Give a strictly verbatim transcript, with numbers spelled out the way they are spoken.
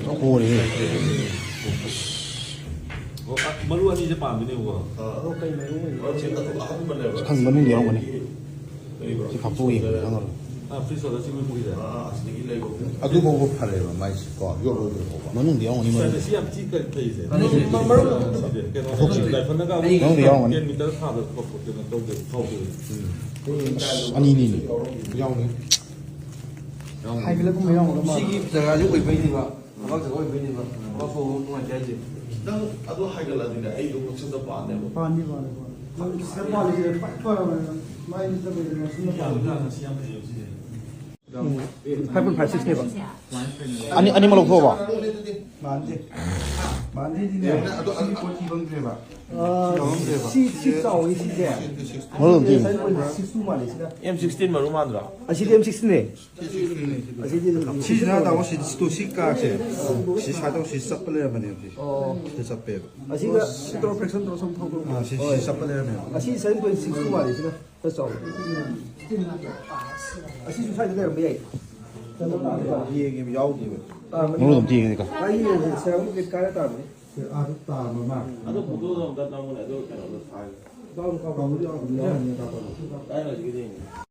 ꯍꯣꯔꯦ꯫ ꯑꯣ, ꯑ, ꯃꯔꯨ ꯑꯅꯤꯁꯦ ꯄꯥꯝꯃꯤꯅꯦꯕꯀꯣ꯫ ꯑꯗꯣ ꯀꯩ ꯃꯔꯨ ꯑꯣꯏꯅꯣ? ꯈꯪꯗꯦ, ꯃꯅꯨꯡꯗ ꯌꯥꯎꯔꯝꯒꯅꯤ꯫ ꯁꯤ ꯐꯥꯛꯇꯣꯛꯑ ꯌꯦꯡꯕꯗ ꯈꯪꯉꯔꯣꯏ꯫ ꯑꯥ, ꯐ꯭ꯔꯤꯖ ꯑꯣꯏꯔ ꯁꯤ ꯃꯣꯏ ꯄꯨꯈꯤꯗ꯫ ꯑꯗꯨ ꯐꯥꯎꯕ ꯐꯔꯦꯕ ꯃꯥꯏꯁꯦ ꯀꯣ, ꯌꯣꯠ ꯂꯣꯏꯗ꯭ꯔꯤ ꯐꯥꯎꯕ꯫ ꯃꯅꯨꯡꯗ ꯌꯥꯎꯔꯝꯒꯅꯤ, ꯃꯔꯨ꯫ ꯁꯤ ꯌꯥꯝ ꯊꯤ ꯀꯩ ꯐꯩꯁꯦ꯫ ꯃꯔꯨ, ꯃꯔꯨ ꯀꯩꯅꯣ, ꯂꯥꯏꯐꯝꯗꯒ ꯃꯅꯨꯡꯗ ꯌꯥꯎꯔꯝꯒꯅꯤ꯫ ꯇꯦꯟ ꯃꯤꯇꯔ ꯊꯥꯕ ꯈꯣꯠꯄ ꯀꯩꯅꯣ ꯇꯧꯗꯦ, ꯐꯥꯎꯗꯦ꯫ ꯑꯅꯤꯅꯤꯅꯤ꯫ ꯌꯥꯎꯅꯤ꯫ ꯍꯥꯏꯒꯠꯂꯛꯄ ꯃꯌꯥꯝ ꯑꯃ꯫ ꯁꯤꯒꯤ ꯖꯒꯥꯁꯤ ꯑꯣꯏꯕꯩꯅꯦꯕ꯫ ꯊꯕꯛ ꯆꯠꯊꯣꯛꯏꯕꯩꯅꯦꯕ꯫ ꯊꯕꯛ ꯇꯧꯕ ꯅꯨꯡꯉꯥꯏꯇꯦ ꯍꯥꯏꯁꯦ꯫ ꯈꯤꯇꯪ ꯑꯗꯨ ꯍꯥꯏꯒꯠꯂꯛꯑꯗꯤꯅꯦ, ꯑꯩꯗꯣ ꯋꯥꯈꯜꯗ ꯄꯥꯝꯃꯦꯕ꯫ ꯄꯥꯝꯃꯤ, ꯄꯥꯝꯃꯤ, ꯄꯥꯝꯃꯤ꯫ ꯅꯪ ꯁꯤꯗ ꯄꯥꯜꯂꯤꯁꯦ ꯈ꯭ꯋꯥꯏ ꯐꯔꯕꯅꯦ꯫ ꯃꯥꯏ ꯃꯤꯠꯇ ꯀꯩꯗ ꯃꯁꯤꯡ ꯌꯥꯝ ꯄꯥꯜꯂꯤ꯫ ꯐꯥꯏꯚ ꯄꯣꯏꯟ ꯐꯥꯏꯚ ꯁꯤꯛꯁꯅꯦꯕ꯫ ꯑꯅꯤ, ꯑꯅꯤꯃꯛ ꯂꯧꯊꯣꯛꯑꯕ? ꯃꯥꯟꯗꯦ꯫ ꯃꯥꯟꯗꯦꯗꯤꯅꯦ꯫ ꯑꯗꯣ ꯁꯤꯒꯤ ꯄꯣꯠ ꯊꯤꯕꯝꯗ꯭ꯔꯦꯕ꯫ ꯑꯥ, ꯁꯤ, ꯁꯤ ꯆꯥꯎꯋꯤ, ꯁꯤꯁꯦ꯫ ꯃꯔꯣꯜ ꯑꯝꯇ ꯌꯦꯡꯉꯨ꯫ ꯁꯚꯦꯟ ꯄꯣꯏꯟ ꯁꯤꯛꯁ ꯇꯨ ꯃꯥꯜꯂꯦ, ꯁꯤꯅ꯫ ꯑꯦꯝ ꯁꯤꯛꯁꯇꯤꯟ ꯃꯔꯨ ꯃꯥꯟꯗ꯭ꯔꯣ? ꯑꯁꯤꯗꯤ ꯑꯦꯝ ꯁꯤꯛꯁꯇꯤꯟꯅꯦ꯫ ꯑꯁꯤꯁꯤꯅ ꯇꯥꯃꯣ, ꯁꯤ, ꯁꯤ ꯀꯥꯁꯦ, ꯁꯤ ꯁꯥꯏꯗ ꯇꯧ, ꯁꯤ ꯆꯞꯄ ꯂꯩꯔꯝꯕꯅꯦ, ꯁꯤ꯫ ꯑꯣ꯫ ꯁꯤ ꯆꯞꯄꯦꯕ꯫ ꯑꯁꯤꯒ ꯁꯤ ꯇꯧꯔ ꯐ꯭ꯔꯦꯛꯁꯟ ꯇꯧꯔ ꯁꯨꯝ ꯊꯧꯗꯣꯛ꯫ ꯑꯥ, ꯁꯤ, ꯁꯤ ꯍꯣꯏ꯫ ꯆꯞꯄ ꯂꯩꯔꯝꯃꯦꯕ꯫ ꯑꯁꯤ ꯁꯚꯦꯟ ꯄꯣꯏꯟ ꯁꯤꯛꯁ ꯇꯨ ꯃꯥꯜꯂꯦ, ꯁꯤꯅ ꯈꯔ ꯆꯥꯎꯋꯦ꯫ ꯑꯁꯤꯁꯨ ꯁ꯭ꯋꯥꯏꯗ ꯂꯩꯔꯝꯕ ꯌꯥꯏ꯫ ꯌꯦꯡꯉꯦꯕ, ꯌꯥꯎꯗꯦꯕ꯫ ꯑꯥ, ꯃꯅꯤꯡ-, ꯃꯔꯨ ꯑꯗꯨꯝ ꯇꯦꯡꯉꯦ ꯀꯣ꯫ ꯑꯥ, ꯌꯦꯡꯉꯦ, ꯁꯦꯔꯥꯃꯤꯛ ꯄ꯭ꯂꯦꯠ ꯀꯥꯏꯔ ꯇꯥꯕꯅꯦ꯫ ꯑꯥꯗ ꯇꯥꯔꯝꯕ ꯃꯥꯜꯂꯦ꯫ ꯑꯗꯣ ꯐꯣꯇꯣꯗꯣ ꯑꯝꯇ ꯅꯝꯃꯨꯅꯦ, ꯑꯗꯨ ꯀꯩꯅꯣꯗꯣ ꯊꯥꯒꯦ꯫ ꯀꯥꯎꯕꯨ ꯀꯥꯎꯕꯨ ꯌꯥꯎꯕꯅꯦ, ꯌꯥꯎꯕꯅꯦ, ꯀꯥꯎꯕꯨ꯫ ꯀꯥꯏꯅꯣ ꯍꯧꯖꯤꯛꯀꯤꯗꯤ ꯌꯦꯡꯉꯦ꯫